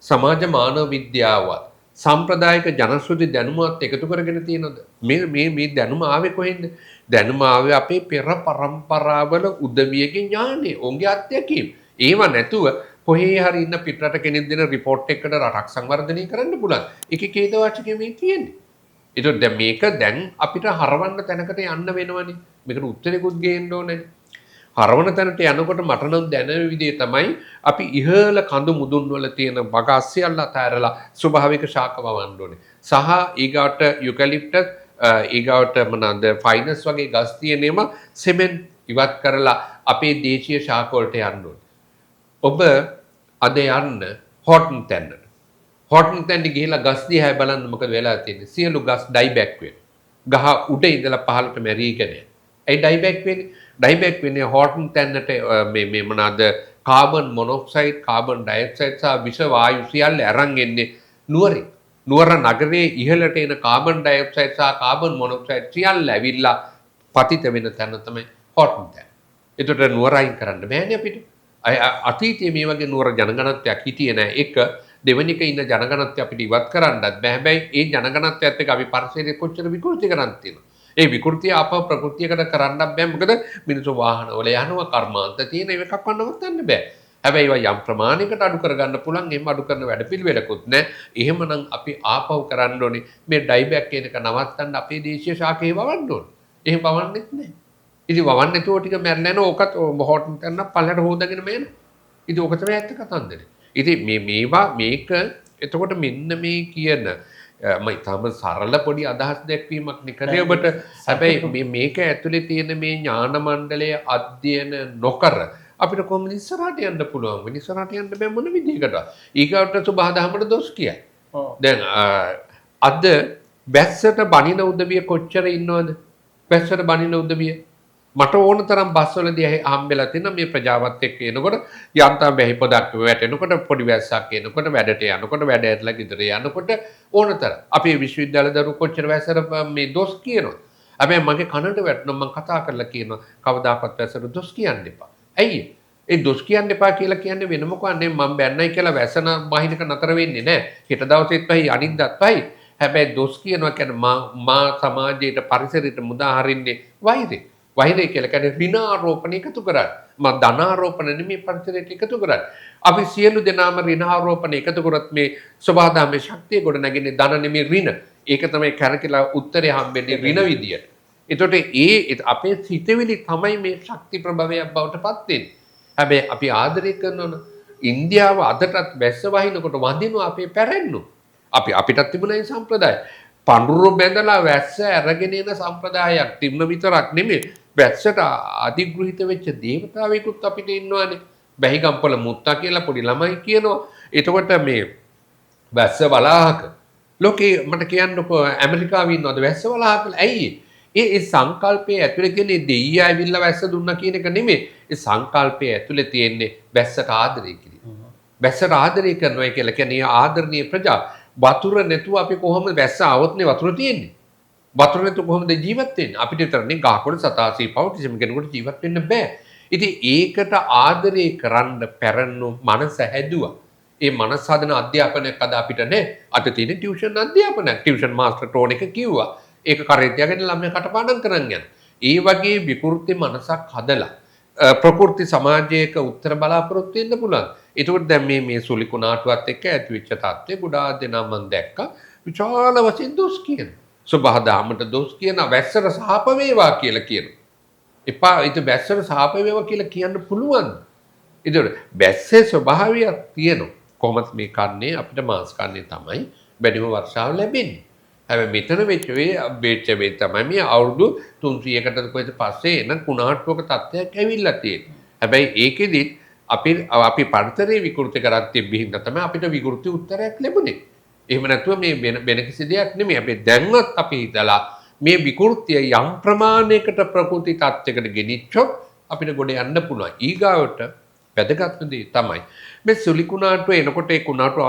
[SPEAKER 1] සමාජ මානව විද්‍යාවත් සම්ප්‍රදායික ජනශ්‍රුති දැනුමත් එකතු කරගෙන තියෙනවද? මේ මේ මේ දැනුම ආවේ කොහෙන්ද? දැනුම ආවේ අපේ පෙර පරම්පරාවල උදවියගේ ඥානය, ඔවුන්ගේ අත්දැකීම්. ඒව නැතුව කොහේ හරි ඉන්න පිටරට කෙනෙක් දෙන රිපෝට් එකකට රටක් සංවර්ධනය කරන්න පුළුවන්. ඒකේ ඛේදවාචකය මේ තියෙන්නේ. ඒතකොට දැන් මේක දැන් අපිට හරවන්න තැනකට යන්න වෙනවනේ. මේකට උත්තරේකුත් ගේන්න ඕනේ. හරවන තැනට යනකොට මට නම් දැනෙන විදිය තමයි අපි ඉහළ කඳු මුදුන් වල තියෙන වගා සියල්ල අතහැරලා ස්වභාවික ශාක වවන්න ඕනේ. සහ ඊගාට යුකැලිප්ටස්, ඊගාට මොනවාද ෆයිනස් වගේ ගස් තියෙනේම සිමෙන්ට් ඉවත් කරලා අපේ දේශීය ශාක වලට යන්න ඕනේ. ඔබ අද යන්න හෝටන් තැන්නට. හෝටන් තැන්නට ගිහිලා ගස් දිහා බලන්න මොකද වෙලා තියෙන්නේ. සියලු ගස් ඩයිබැක් වෙනවා. ගහ උඩ ඉඳලා පහළට මැරීගෙන යනවා. ඇයි ඩයිබැක් වෙන්නේ? ඩයිබැක් වෙන්නේ හෝටන් තැන්නට මේ මේ මොනවාද කාබන් මොනොක්සයිඩ්, කාබන් ඩයොක්සයිඩ් සහ විෂ වායු සියල්ල අරන් එන්නේ නුවරින්. නුවර නගරයේ ඉහළට එන කාබන් ඩයොක්සයිඩ් සහ කාබන් මොනොක්සයිඩ් සියල්ල ඇවිල්ලා පතිත වෙන තැන තමයි හෝටන් තැන්න. ඒතකොට නුවර අයින් කරන්න බෑනේ අපිට. අතීතයේ මේ වගේ නුවර ජනගණත්වයක් හිටියේ නෑ. එක දෙවෙනි එක ඉන්න ජනගණත්වය අපිට ඉවත් කරන්නත් බෑ. හැබැයි ඒ ජනගණත්වයත් එක්ක අපි පරිසරය කොච්චර විකෘති කරන් තියෙනවද? ඒ විකෘතිය ආපහු ප්‍රകൃතියකට කරන්නත් බෑ. මොකද මිනිස්සු වාහන වල යනවා, කර්මාන්ත තියෙන ඒව එකක්වත් නවත්තන්න බෑ. හැබැයි ඒවා යම් ප්‍රමාණයකට අඩු කරගන්න පුළුවන්. එහෙම අඩු කරන වැඩපිළිවෙලකුත් නෑ. එහෙමනම් අපි ආපහු කරන්න ඕනේ මේ ඩයිබැක් කියන එක නවත්තන්න අපේ දේශීය ශාකේ වවන්න ඕනේ. එහෙම වවන්නෙත් නෑ. ඉතින් වවන්න නැතුව ටික මැරලා යනවා. ඕකත් හෝටන් කරන පල්ලයට හොදගෙන මේන. ඉතින් ඕක තමයි ඇත්ත කතන්දරේ. ඉතින් මේ මේවා මේක එතකොට මෙන්න මේ කියන මම ඊටම සරල පොඩි අදහස් දැක්වීමක් නේ කරේ ඔබට. හැබැයි මේ මේක ඇතුලේ තියෙන මේ ඥාන මණ්ඩලය අධ්‍යයන නොකර අපිට කොහොමද ඉස්සරහට යන්න පුළුවන් වෙන්නේ? ඉස්සරහට යන්න බෑ මොන විදිහකටවත්. ඊගාවට සුභාදහමට දොස් කියයි. දැන් අද වැස්සට බනින උදවිය කොච්චර ඉන්නවද? වැස්සට බනින උදවිය මට ඕන තරම් බස් වලදී හම්බෙලා තියෙනවා මේ ප්‍රජාවත් එක්ක එනකොට යන්තම් වැහි පොදක් වැටෙනකොට පොඩි වැස්සක් එනකොට වැඩට යනකොට වැඩ ඇරලා ගෙදර යනකොට ඕන තරම් අපේ විශ්වවිද්‍යාල දරුවෝ කොච්චර වැස්සට මේ දොස් කියනවද? හැබැයි මගේ කනට වැටුණා මං කතා කරලා කියනවා කවදාකවත් වැස්සට දොස් කියන්න එපා. ඇයි ඒ දොස් කියන්න එපා කියලා කියන්නේ වෙන මොකක් නෙමෙයි මං බැන්නයි කියලා වැසන බහිනක නතර වෙන්නේ නෑ. හෙට දවසෙත් පහයි අනිද්දාත් පහයි. හැබැයි දොස් කියනවා කියන්නේ මා සමාජයට පරිසරයට මුදා හරින්නේ වෛරය. වෛරය කියලා කියන්නේ ඍණ ආරෝපණ එකතු කරන්නේ. මං ධන ආරෝපණ නෙමෙයි පරිසරයට එකතු කරන්නේ. අපි සියලු දෙනාම ඍණ ආරෝපණ එකතු කරොත් මේ සබහාදහමේ ශක්තිය ගොඩ නැගෙන්නේ ධන නෙමෙයි ඍණ. ඒක තමයි කැරකිලා උත්තරේ හම්බෙන්නේ ඍණ විදියට. එතකොට ඒ අපේ සිතවිලි තමයි මේ ශක්ති ප්‍රභවයක් බවට පත් වෙන්නේ. හැබැයි අපි ආදරය කරනවනේ ඉන්දියාව අදටත් වැස්ස වහිනකොට වඳිනවා අපේ පැරැන්නෝ. අපිටත් තිබුණා මේ සම්ප්‍රදාය. පඳුරු බැඳලා වැස්ස අරගෙන එන සම්ප්‍රදායක් තිබුණ විතරක් නෙමෙයි. වැස්සට අධිග්‍රහිත වෙච්ච දේවතාවෙකුත් අපිට ඉන්නවානේ. බැහිගම්පොළ මුත්තා කියලා පොඩි ළමයි කියනවා. එතකොට මේ වැස්ස වලාහක ලෝකේ මට කියන්නකෝ ඇමරිකාවේ ඉන්නවද වැස්ස වලාහක? ඇයි ඒ ඒ සංකල්පයේ ඇතුලේ තියෙන්නේ දෙයියා ඇවිල්ලා වැස්ස දුන්නා කියන එක නෙමෙයි. ඒ සංකල්පයේ ඇතුලේ තියෙන්නේ වැස්සට ආදරය කිරීම. වැස්සට ආදරය කරනවා කියලා කියන්නේ ආදරණීය ප්‍රජා. වතුර නැතුව අපි කොහොමද වැස්ස ආවොත්නේ වතුර තියෙන්නේ. වතුර නැතුව කොහොමද ජීවත් වෙන්නේ? අපිට විතරනේ ගහකොළ සතා සීපව කිසිම කෙනෙකුට ජීවත් වෙන්න බෑ. ඉතින් ඒකට ආදරය කරන්න පැරණු මනස හැදුවා. ඒ මනස හදන අධ්‍යාපනයක් අද අපිට නෑ. අද තියෙන ටියුෂන් අධ්‍යාපනයක්. ටියුෂන් මාස්ටර් ටෝන් එක කිව්වා. ඒක කරේ තියාගෙන ළමයා කටපාඩම් කරන් යන. ඒ වගේ විකෘති මනසක් හදලා ප්‍රකෘති සමාජයක උත්තර බලාපොරොත්තු වෙන්න පුළුවන්. ඒකෝට දැන් මේ මේ සුලි කුණාටුවත් එක්ක ඇතිවෙච්ච තත්ත්වය ගොඩාක් දෙනා මම දැක්කා විශාල වශයෙන් දොස් කියන. සබහාදහමට දොස් කියන, වැස්සට සාප වේවා කියලා කියනවා. එපා ඉතින් වැස්සට සාප වේවා කියලා කියන්න පුළුවන්. ඒතකොට වැස්සේ ස්වභාවයක් තියෙනවා. කොහොමත් මේ කන්නේ අපිට මාස් කන්නේ තමයි වැඩිම වර්ෂාව ලැබෙන්නේ. හැබැයි මෙතන වෙච්ච වෙච්ච වේ තමයි මේ අවුරුදු 300කට කොහෙද පස්සේ එන කුණාට්ටුවක තත්ත්වයක් ඇවිල්ලා තියෙන්නේ. හැබැයි ඒකෙදිත් අපි අපි පරිසරයේ විකෘති කරත් තිබ්බ හින්දා තමයි අපිට විකෘති උත්තරයක් ලැබුණේ. එහෙම නැතුව මේ වෙන වෙන කිසි දෙයක් නෙමෙයි. අපි දැන්වත් අපි හිතලා මේ විකෘතිය යම් ප්‍රමාණයකට ප්‍රකෘති තත්ත්වයකට ගෙනිච්චොත් අපිට ගොඩ යන්න පුළුවන්. ඊගාවට වැදගත්ම දේ තමයි මේ සුලි කුණාටුව එනකොට ඒ කුණාටුව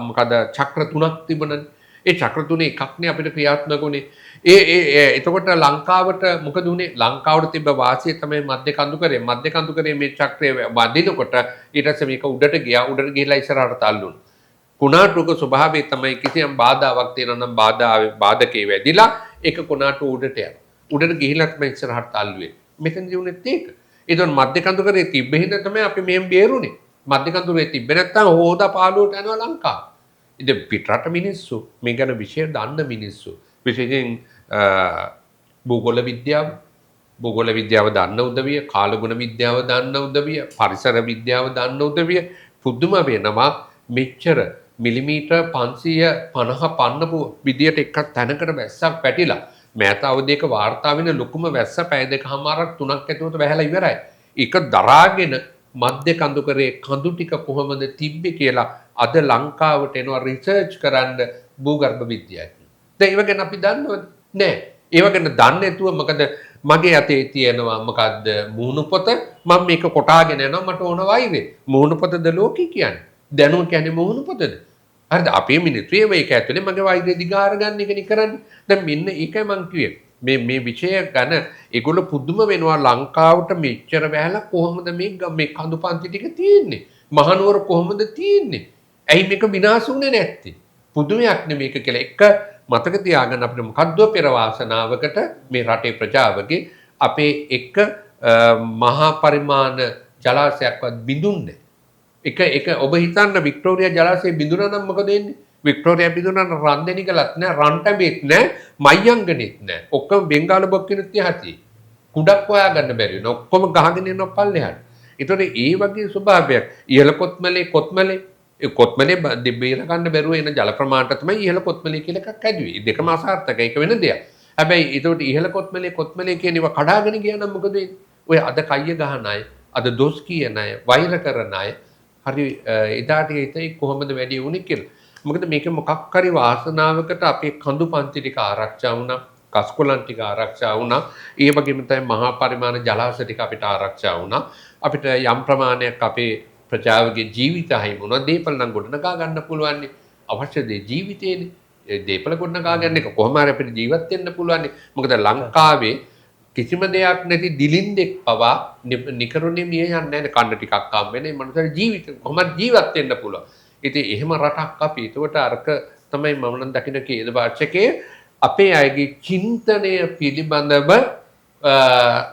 [SPEAKER 1] මොකද චක්‍ර තුනක් තිබුණනේ. ඒ චක්‍ර තුනේ එකක් නේ අපිට ක්‍රියාත්මක වුණේ. ඒ ඒ එතකොට ලංකාවට මොකද වුණේ? ලංකාවට තිබ්බ වාසිය තමයි මධ්‍ය කඳුකරේ. මධ්‍ය කඳුකරේ මේ චක්‍රය වදිනකොට ඊට පස්සේ මේක උඩට ගියා. උඩට ගිහිලා ඉස්සරහට තල්ලු වුණා. කුණාටුවක ස්වභාවය තමයි කිසියම් බාධාවක් තියෙනවා නම් බාධාවේ බාධකේ වැදිලා ඒක කුණාටුව උඩට යනවා. උඩට ගිහිලා තමයි ඉස්සරහට තල්ලු වෙන්නේ. මෙතනදී වුණෙත් ඒක. ඒතකොට මධ්‍ය කඳුකරේ තිබ්බ හින්දා තමයි අපි මෙහෙම බේරුනේ. මධ්‍ය කඳුරේ තිබ්බේ නැත්තම් හොදා පාළුවට යනවා ලංකාව. ඉතින් පිටරට මිනිස්සු මේ ගැන විෂය දන්න මිනිස්සු විශේෂයෙන් භූගෝල විද්‍යාව දන්න උදවිය, කාලගුණ විද්‍යාව දන්න උදවිය, පරිසර විද්‍යාව දන්න උදවිය පුදුම වෙනවා මෙච්චර මිලිමීටර් 550 පන්නපු විදියට එකක් තැනකට වැස්සක් වැටිලා මෑත අවධියක වාර්තා වෙන ලොකුම වැස්ස පැය දෙකමාරක් තුනක් ඇතුළත වැහැලා ඉවරයි. ඒක දරාගෙන මධ්‍ය කඳුකරේ කඳු ටික කොහොමද තිබ්බේ කියලා අද ලංකාවට එනවා රිසර්ච් කරන්න භූගර්භ විද්‍යාඥයෝ. දැන් ඒව ගැන අපි දන්නවද? නෑ. ඒව ගැන දන්නේ නැතුව මොකද මගේ අතේ තියෙනවා මොකද්ද මුහුණු පොත, මම මේක කොටාගෙන යනවා මට ඕන වෛරේ. මුහුණු පොතද ලෝකේ කියන්නේ? දැනුම කියන්නේ මුහුණු පොතද? හරිද? අපේ මිනිස්සු ඒව ඒක ඇතුලේ මගේ වෛරය දිගාර ගන්න එකනේ කරන්නේ. දැන් මෙන්න ඒකයි මං කිව්වේ. මේ මේ විෂය ගැන ඒගොල්ලෝ පුදුම වෙනවා ලංකාවට මෙච්චර වැහලා කොහොමද මේ මේ කඳු පන්ති ටික තියෙන්නේ? මහනුවර කොහොමද තියෙන්නේ? ඇයි මේක විනාශ වුනේ නැත්තේ? පුදුමයක් නේ මේක කියලා. එක මතක තියාගන්න අපිට මොකද්ද පෙර වාසනාවකට මේ රටේ ප්‍රජාවගේ අපේ එක මහා පරිමාණ ජලාශයක්වත් බිඳුන්නේ එක එක ඔබ හිතන්න වික්ටෝරියා ජලාශය බිඳුනා නම් මොකද වෙන්නේ? වික්ටෝරියා බිඳුනා නම් රන්දෙනිගලත් නෑ, රන්ටැඹෙත් නෑ, මයංගනෙත් නෑ. ඔක්කොම බෙන්ගාල බොක්කිනුත් යහති. කුඩක් හොයාගන්න බැරි වෙනවා. ඔක්කොම ගහගෙන යනවා පල්ලෙහාට. ඒතකොට ඒ වගේ ස්වභාවයක් ඉහළ කොත්මලේ කොත්මලේ ඒ කොත්මලේ බේර ගන්න බැරුව එන ජල ප්‍රමාණයට තමයි ඉහළ කොත්මලේ කියලා එකක් හැදුවේ. ඒ දෙකම අසාර්ථකයි. ඒක වෙන දෙයක්. හැබැයි ඒතකොට ඉහළ කොත්මලේ කොත්මලේ කියන ඒවා කඩාගෙන ගියා නම් මොකද වෙන්නේ? ඔය අද කయ్య ගහන අය, අද දොස් කියන අය, වෛර කරන අය හරි එදාට හිතයි කොහොමද වැඩි වුනේ කියලා. මොකද මේක මොකක් හරි වාසනාවකට අපේ කඳු පන්ති ටික ආරක්ෂා වුණා, කස්කොලන් ටික ආරක්ෂා වුණා. ඒ වගේම තමයි මහා පරිමාණ ජලාශ ටික අපිට ආරක්ෂා වුණා. අපිට යම් ප්‍රමාණයක් අපේ ප්‍රජාවගේ ජීවිත හයිම වුණා. දේපල නම් ගොඩනගා ගන්න පුළුවන්. අවශ්‍ය දේ ජීවිතේනේ. ඒ දේපල ගොඩනගා ගන්න එක කොහොම හරි අපිට ජීවත් වෙන්න පුළුවන්. මොකද ලංකාවේ කිසිම දෙයක් නැති දිලින්දෙක් පවා නිකරුණේ මිය යන්නේ නැහැ. කන්න ටිකක් හම්බ වෙන මේ මනුස්සයාට ජීවිත කොහොම හරි ජීවත් වෙන්න පුළුවන්. ඉතින් එහෙම රටක් අපි. ඒකට අරක තමයි මම නම් දකින කේද වාචකයේ අපේ අයගේ චින්තනය පිළිබඳව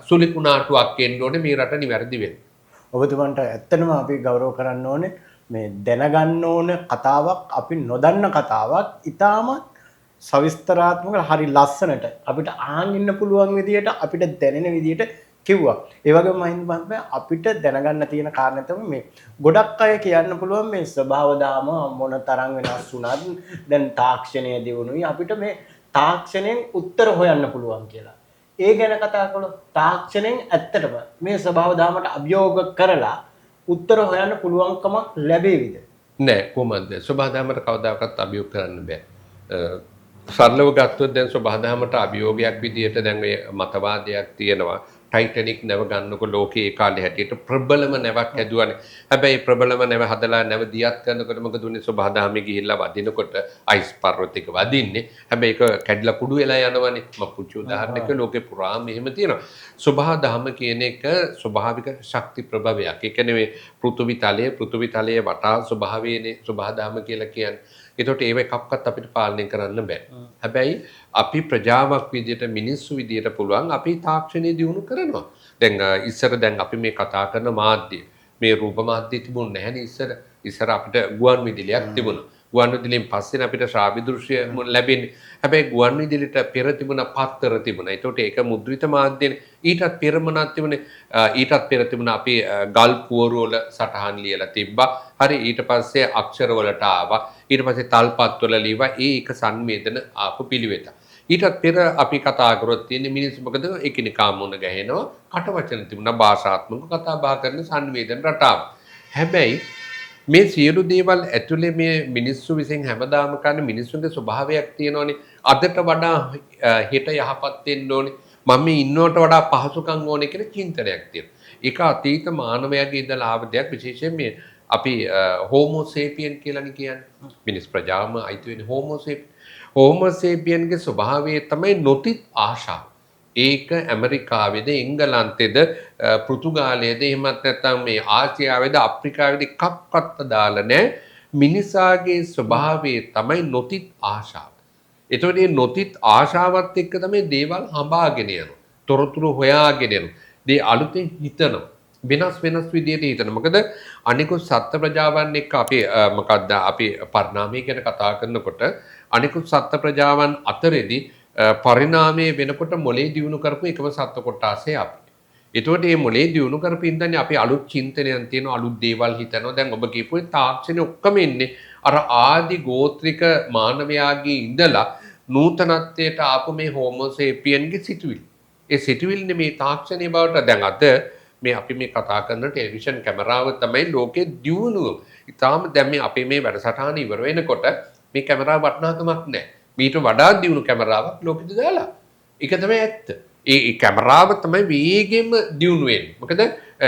[SPEAKER 1] සුලිකුණාටුවක් එන්න ඕනේ මේ රට නිවැරදි වෙන්න.
[SPEAKER 2] ඔබතුමන්ට ඇත්තටම අපි ගෞරව කරන්න ඕනේ. මේ දැනගන්න ඕන කතාවක් අපි නොදන්න කතාවක් ඉතාමත් සවිස්තරාත්මක හරි ලස්සනට අපිට අහන් ඉන්න පුළුවන් විදියට අපිට දැනෙන විදියට කිව්වා. ඒ වගේම මහින්ද මහත්මයා අපිට දැනගන්න තියෙන කාරණා තමයි මේ ගොඩක් අය කියන්න පුළුවන් මේ ස්වභාව දාම මොන තරම් වෙනස් වුණත් දැන් තාක්ෂණය දියුණුයි අපිට මේ තාක්ෂණයෙන් උත්තර හොයන්න පුළුවන් කියලා. ඒ ගැන කතා කළොත් තාක්ෂණයෙන් ඇත්තටම මේ ස්වභාව දාමට අභියෝග කරලා උත්තර හොයන්න පුළුවන්කමක් ලැබේවිද?
[SPEAKER 1] නෑ කොහොමද? ස්වභාව දාමට කවදාකවත් අභියෝග කරන්න බෑ. සරලව ගත්තොත් දැන් ස්වභාව දහමට අභියෝගයක් විදියට දැන් ඔය මතවාදයක් තියෙනවා. ටයිටැනික් නැව ගන්නකො ලෝකේ ඒ කාලේ හැටියට ප්‍රබලම නැවක් හැදුවානේ. හැබැයි ප්‍රබලම නැව හදලා නැව දියත් කරනකොට මොකද උනේ? ස්වභාව දහමේ ගිහිල්ලා වදිනකොට අයිස් පර්වතයක වදින්නේ. හැබැයි ඒක කැඩිලා කුඩු වෙලා යනවනේ. මම පුංචි උදාහරණයක් ලෝකේ පුරාම එහෙම තියෙනවා. ස්වභාව දහම කියන එක ස්වභාවික ශක්ති ප්‍රභවයක්. ඒ කියන්නේ මේ පෘථිවි තලයේ වටා ස්වභාවයනේ ස්වභාව දහම කියලා කියන්නේ. ඒතකොට ඒව එකක්වත් අපිට පාලනය කරන්න බෑ. හැබැයි අපි ප්‍රජාවක් විදියට මිනිස්සු විදියට පුළුවන් අපි තාක්ෂණය දියුණු කරන්න. කරනවා. දැන් ඉස්සර දැන් අපි මේ කතා කරන මාධ්‍ය, මේ රූප මාධ්‍ය තිබුණ නැහැනේ ඉස්සර. ඉස්සර අපිට ගුවන් විදුලියක් තිබුණා. ගුවන් විදුලියෙන් පස්සේ අපිට ශ්‍රාව්‍ය දෘශ්‍ය ලැබෙන්නේ. හැබැයි ගුවන් විදුලියට පෙර තිබුණ පත්තර තිබුණා. ඒතකොට ඒක මුද්‍රිත මාධ්‍යනේ. ඊටත් පෙර මොනවද තිබුණේ? ඊටත් පෙර තිබුණා අපි ගල් පුවරු වල සටහන් ලියලා තිබ්බා. හරි, ඊට පස්සේ අක්ෂර වලට ආවා. ඊට පස්සේ තල්පත් වල ලියවා. ඒ එක සංවේදන ආපු පිළිවෙත. ඊටත් පෙර අපි කතා කරොත් තියෙන්නේ මිනිස්සු මොකද එකිනෙකා මුණ ගැහෙනවා. කටවචන තිබුණා, භාෂාත්මක කතා බහ කරන සංවේදන රටාව. හැබැයි මේ සියලු දේවල් ඇතුලේ මේ මිනිස්සු විසින් හැමදාම කරන මිනිස්සුන්ගේ ස්වභාවයක් තියෙනවනේ. අදට වඩා හෙට යහපත් වෙන්න ඕනේ. මම මේ ඉන්නවට වඩා පහසුකම් ඕනේ කියලා චින්තනයක් තියෙනවා. ඒක අතීත මානවයාගේ ඉඳලා ආව දෙයක්. විශේෂයෙන් මේ අපි හෝමෝ සේපියන් කියලානේ කියන්නේ. මිනිස් ප්‍රජාවම අයිති වෙන්නේ හෝමෝ සේපියන්. හෝමෝ සේපියන්ගේ ස්වභාවය තමයි නොතිත් ආශාව. ඒක ඇමරිකාවේද, එංගලන්තේද, පෘතුගාලයේද, එහෙමත් නැත්නම් මේ ආසියාවේද, අප්‍රිකාවේද එකක්වත් අදාළ නැහැ. මිනිසාගේ ස්වභාවය තමයි නොතිත් ආශාව. එතකොට මේ නොතිත් ආශාවත් එක්ක තමයි දේවල් හඹාගෙන යනවා. තොරතුරු හොයාගෙන යනවා. දේ අලුතෙන් හිතනවා. වෙනස් වෙනස් විදියට හිතනවා. මොකද අනිකුත් සත්ත්ව ප්‍රජාවන් එක්ක අපි මොකද්ද අපි පරිණාමය ගැන කතා කරනකොට අනිකුත් සත්ත්ව ප්‍රජාවන් අතරේදී පරිණාමය වෙනකොට මොලේ දියුණු කරපු එකම සත්ත්ව කොටාසේ අපි. එතකොට මේ මොලේ දියුණු කරපු ඉඳන්නේ අපි අලුත් චින්තනයන් තියෙනවා, අලුත් දේවල් හිතනවා. දැන් ඔබ කියපු තාක්ෂණය ඔක්කොම එන්නේ අර ආදි ගෝත්‍රික මානවයාගේ ඉඳලා නූතනත්වයට ආපු මේ හෝමෝ සේපියන්ගේ සිතුවිලි. ඒ සිතුවිලිනේ මේ තාක්ෂණයේ බවට. දැන් අද මේ අපි මේ කතා කරන ටෙලිවිෂන් කැමරාව තමයි ලෝකේ දියුණුව. ඉතාලම දැන් මේ අපේ මේ වැඩසටහන ඉවර වෙනකොට මේ කැමරාව වටිනාකමක් නැහැ. මීට වඩා දියුණු කැමරාවක් ලෝකෙට දාලා. ඒක තමයි ඇත්ත. ඒ කැමරාව තමයි වේගෙන්ම දියුණු වෙන්නේ. මොකද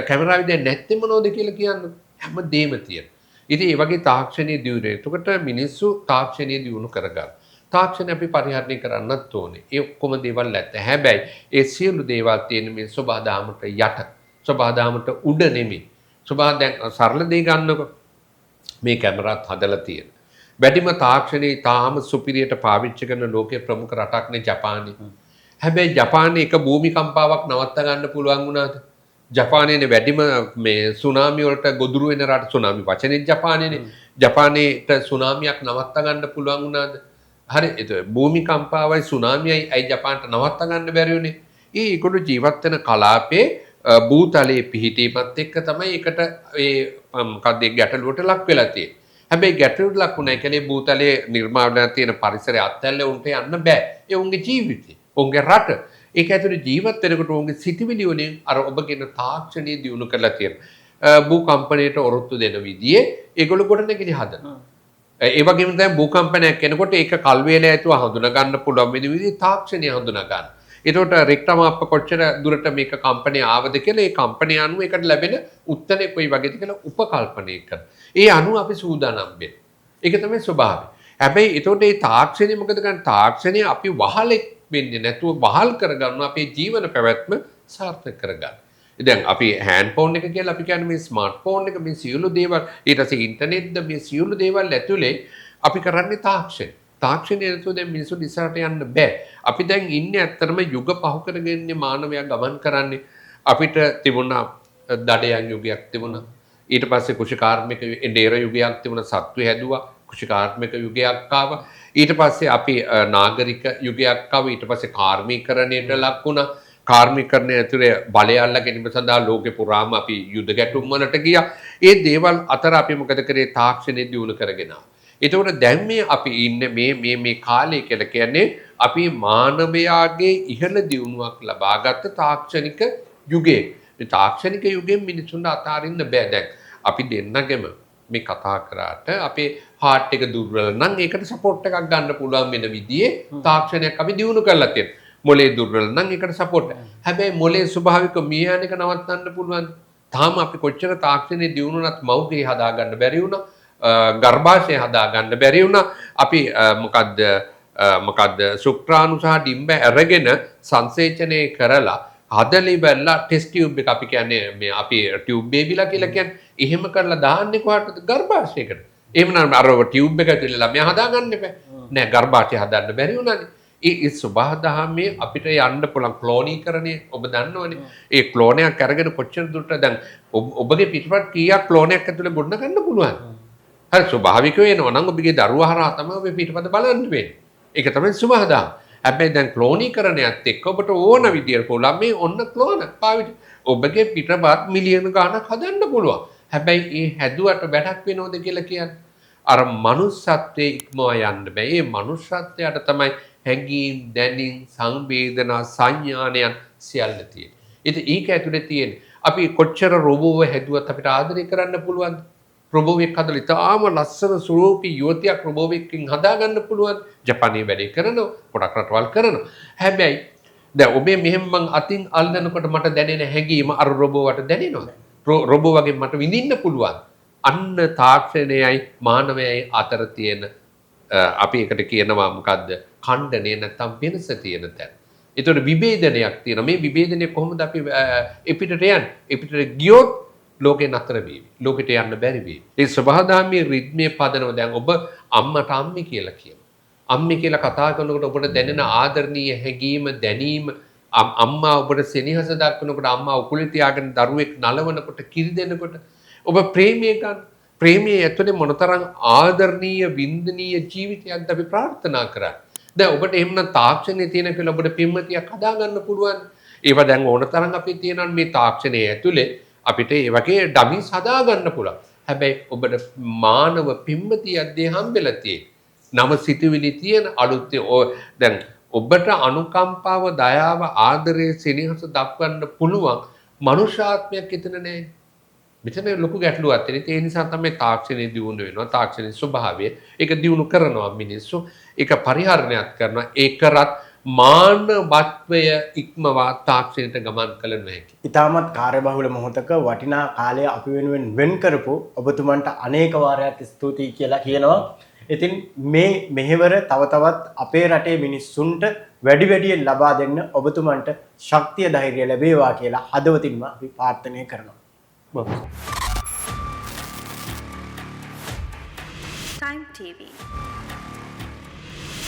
[SPEAKER 1] කැමරාවේ දැන් නැත්තේ මොනවද කියලා කියන්න හැම දෙයක්ම තියෙනවා. ඉතින් ඒ වගේ තාක්ෂණීය දියුණුව. එතකොට මිනිස්සු තාක්ෂණීය දියුණු කරගන්න. තාක්ෂණය අපි පරිහරණය කරන්නත් ඕනේ. ඒ ඔක්කොම දේවල් ඇත්ත. හැබැයි ඒ සියලු දේවල් තියෙන මේ සෝබාදාමට යට. සෝබාදාමට උඩ නෙමෙයි. සෝබා දැන් සරල දේ ගන්නකො. මේ කැමරාත් හදලා තියෙන. වැඩිම තාක්ෂණයේ තාම සුපිරියට පාවිච්චි කරන ලෝකයේ ප්‍රමුඛ රටක් නේ ජපානය. හැබැයි ජපානයේ එක භූමිකම්පාවක් නවත්ත ගන්න පුළුවන් වුණාද? ජපානයේනේ වැඩිම මේ සුනාමි වලට ගොදුරු වෙන රට. සුනාමි වචනේ ජපානයේනේ. ජපානයේට සුනාමියක් නවත්ත ගන්න පුළුවන් වුණාද? හරි, ඒක භූමිකම්පාවයි සුනාමියයි ඇයි ජපානට නවත්ත ගන්න බැරි වුණේ? ඒ ඒගොල්ලෝ ජීවත් වෙන කලාපේ භූතලයේ පිහිටීමත් එක්ක තමයි ඒකට ඒ මොකක්ද ඒ ගැටලුවට ලක් වෙලා තියෙන්නේ. හැබැයි ගැටලුවට ලක් වුණා කියන්නේ භූතලයේ නිර්මාණය තියෙන පරිසරය අත්හැරලා උන්ට යන්න බෑ. ඒ උන්ගේ ජීවිතේ, උන්ගේ රට. ඒක ඇතුලේ ජීවත් වෙනකොට උන්ගේ සිතිවිලි වලින් අර ඔබ කියන තාක්ෂණීය දියුණු කරලා තියෙනවා. භූකම්පනයට ඔරොත්තු දෙන විදිහේ ඒගොල්ලෝ ගොඩනැගිලි හදනවා. ඒ වගේම තමයි භූකම්පනයක් එනකොට ඒක කල් වේල ඇතුව හඳුනා ගන්න පුළුවන් වෙන විදිහේ තාක්ෂණය හඳුනා ගන්න. එතකොට රෙක්ටර් මාප්ප කොච්චර දුරට මේක කම්පනය ආවද කියලා ඒ කම්පනය අනුව ඒකට ලැබෙන උත්තරේ කොයි වගේද කියලා උපකල්පනය කරනවා. ඒ අනුව අපි සූදානම් වෙනවා. ඒක තමයි ස්වභාවය. හැබැයි එතකොට මේ තාක්ෂණය මොකද කරන්නේ? තාක්ෂණය අපි වහලෙක් වෙන්නේ නැතුව වහල් කරගන්නවා අපේ ජීවන පැවැත්ම සාර්ථක කරගන්න. දැන් අපි හෑන්ඩ් ෆෝන් එක කියලා අපි කියන්නේ මේ ස්මාර්ට් ෆෝන් එක මේ සියලු දේවල් ඊට පස්සේ ඉන්ටර්නෙට්ද මේ සියලු දේවල් ඇතුලේ අපි කරන්නේ තාක්ෂණය. තාක්ෂණය නැතුව දැන් මිනිස්සු ඉස්සරහට යන්න බෑ. අපි දැන් ඉන්නේ ඇත්තටම යුග පහු කරගෙන ඉන්නේ මානවයා ගමන් කරන්නේ. අපිට තිබුණා දඩයන් යුගයක් තිබුණා. ඊට පස්සේ කෘෂිකාර්මික එඬේර යුගයක් තිබුණා. සත්තු හැදුවා. කෘෂිකාර්මික යුගයක් ආවා. ඊට පස්සේ අපි නාගරික යුගයක් ආවා. ඊට පස්සේ කාර්මීකරණයට ලක් වුණා. කාර්මීකරණය ඇතුලේ බලය අල්ලා ගැනීම සඳහා ලෝකෙ පුරාම අපි යුද ගැටුම් වලට ගියා. ඒ දේවල් අතර අපි මොකද කරේ? තාක්ෂණය දියුණු කරගෙන ආවා. එතකොට දැන් මේ අපි ඉන්නේ මේ මේ මේ කාලය කියලා කියන්නේ අපි මානවයාගේ ඉහළ දියුණුවක් ලබාගත් තාක්ෂණික යුගයේ. මේ තාක්ෂණික යුගයෙන් මිනිසුන්ට අතාරින්න බෑ. දැන් අපි දෙන්නගෙම මේ කතා කරාට අපේ හાર્ට් එක දුර්වල නම් ඒකට සපෝට් එකක් ගන්න පුළුවන් වෙන විදිහේ තාක්ෂණයක් අපි දියුණු කරලා තියෙනවා. මොලේ දුර්වල නම් ඒකට සපෝට්. හැබැයි මොලේ ස්වභාවික මිය යන එක නවත්තන්න පුළුවන්. තාම අපි කොච්චර තාක්ෂණේ දියුණු වුණත් මව්කිරි හදාගන්න බැරි වුණා. ගර්භාෂය හදාගන්න බැරි වුණා. අපි මොකද්ද මොකද්ද ශුක්‍රාණු සහ ඩිම්බ අරගෙන සංසේචනය කරලා හදලි බැලලා ටෙස්ට් ටියුබ් එක අපි කියන්නේ මේ අපි ටියුබ් බේබිලා කියලා කියන්නේ එහෙම කරලා දාන්නේ කොහටද? ගර්භාෂයකට. එහෙම නම් අර ටියුබ් එක ඇතුලේ ළමයා හදාගන්න එපා. නෑ, ගර්භාෂය හදන්න බැරි වුණානේ. ඒ ඒ සබහාදහමේ අපිට යන්න පුළුවන් ක්ලෝනීකරණය ඔබ දන්නවනේ. ඒ ක්ලෝනයක් අරගෙන කොච්චර දුරට දැන් ඔබගේ පිටපත් කීයක් ක්ලෝනයක් ඇතුලේ ගොඩනගන්න පුළුවන්. හරි, ස්වභාවිකව එනවා නම් ඔබගේ දරුවා හරහා තමයි ඔබේ පිටපත බලන්න වෙන්නේ. ඒක තමයි සබහාදහම. හැබැයි දැන් ක්ලෝනීකරණයත් එක්ක ඔබට ඕන විදියට පුළුවන් මේ ඔන්න ක්ලෝන පාවිච්චි. ඔබගේ පිටපත් මිලියන ගාණක් හදන්න පුළුවන්. හැබැයි ඒ හැදුවට වැඩක් වෙනවද කියලා කියන්නේ. අර මනුස්සත්වයේ ඉක්මවා යන්න බෑ. ඒ මනුස්සත්වයට තමයි හැඟීම්, දැනීම්, සංවේදනා, සංඥානයන් සියල්ල තියෙන්නේ. ඉතින් ඒක ඇතුලේ තියෙන අපි කොච්චර රොබෝව හැදුවත් අපිට ආදරය කරන්න පුළුවන්ද? රොබෝවෙක් හදලා ඉතාම ලස්සන සුරූපී යුවතියක් රොබෝවෙක්කින් හදාගන්න පුළුවන්. ජපානයේ වැඩේ කරනවා, ගොඩක් රටවල් කරනවා. හැබැයි දැන් ඔබේ මෙහෙම මං අතින් අල්ලනකොට මට දැනෙන හැඟීම අර රොබෝවට දැනෙනවද? රොබෝ වගේ මට විඳින්න පුළුවන්. අන්න තාක්ෂණයයි මානවයයි අතර තියෙන අපි එකට කියනවා මොකද්ද? ඛණ්ඩනය නැත්තම් වෙනස තියෙන තැන. ඒතකොට විභේදනයක් තියෙනවා. මේ විභේදනය කොහොමද අපි එපිටට යන්නේ? එපිටට ගියොත් ලෝකේ නතර වේවි. ලෝකෙට යන්න බැරි වේවි. ඒ ස්වභාවධර්මයේ රිද්මයේ පදනම දැන් ඔබ අම්මට අම්මේ කියලා කියනවා. අම්මේ කියලා කතා කරනකොට ඔබට දැනෙන ආදරණීය හැඟීම, දැනීම, අම්මා ඔබට සෙනෙහස දක්වනකොට, අම්මා උකුලේ තියාගෙන දරුවෙක් නලවනකොට, කිරි දෙනකොට ඔබ ප්‍රේමය ගන්න. ප්‍රේමයේ ඇතුලේ මොනතරම් ආදරණීය වින්දනීය ජීවිතයක්ද අපි ප්‍රාර්ථනා කරන්නේ. දැන් ඔබට එහෙමනම් තාක්ෂණය තියෙන කියලා ඔබට පින්මතියක් හදාගන්න පුළුවන්. ඒවා දැන් ඕන තරම් අපි තියෙනවා මේ තාක්ෂණයේ ඇතුලේ අපිට ඒ වගේ ඩමීස් හදාගන්න පුළුවන්. හැබැයි ඔබට මානව පින්මතියක් දේ හම්බෙලා තියෙන්නේ. නව සිතුවිලි තියෙන අලුත් දැන් ඔබට අනුකම්පාව, දයාව, ආදරය, සෙනෙහස දක්වන්න පුළුවන් මනුෂ්‍යාත්මයක් එතන නෑ. මෙතන ලොකු ගැටලුවක් තියෙනවා. ඒ නිසා තමයි තාක්ෂණය දියුණු වෙනවා. තාක්ෂණයේ ස්වභාවය ඒක දියුණු කරනවා මිනිස්සු. ඒක පරිහරණයක් කරනවා. ඒ කරත් මානවත්වය ඉක්මවා තාක්ෂණයට ගමන් කළ නොහැකි.
[SPEAKER 2] ඉතාමත් කාර්යබහුල මොහොතක වටිනා කාලය අපි වෙනුවෙන් වෙන් කරපු ඔබතුමන්ට අනේක වාරයක් ස්තුතියි කියලා කියනවා. ඉතින් මේ මෙහෙවර තව තවත් අපේ රටේ මිනිස්සුන්ට වැඩි වැඩියෙන් ලබා දෙන්න ඔබතුමන්ට ශක්තිය ධෛර්යය ලැබේවා කියලා හදවතින්ම අපි ප්‍රාර්ථනා කරනවා.
[SPEAKER 3] Time TV.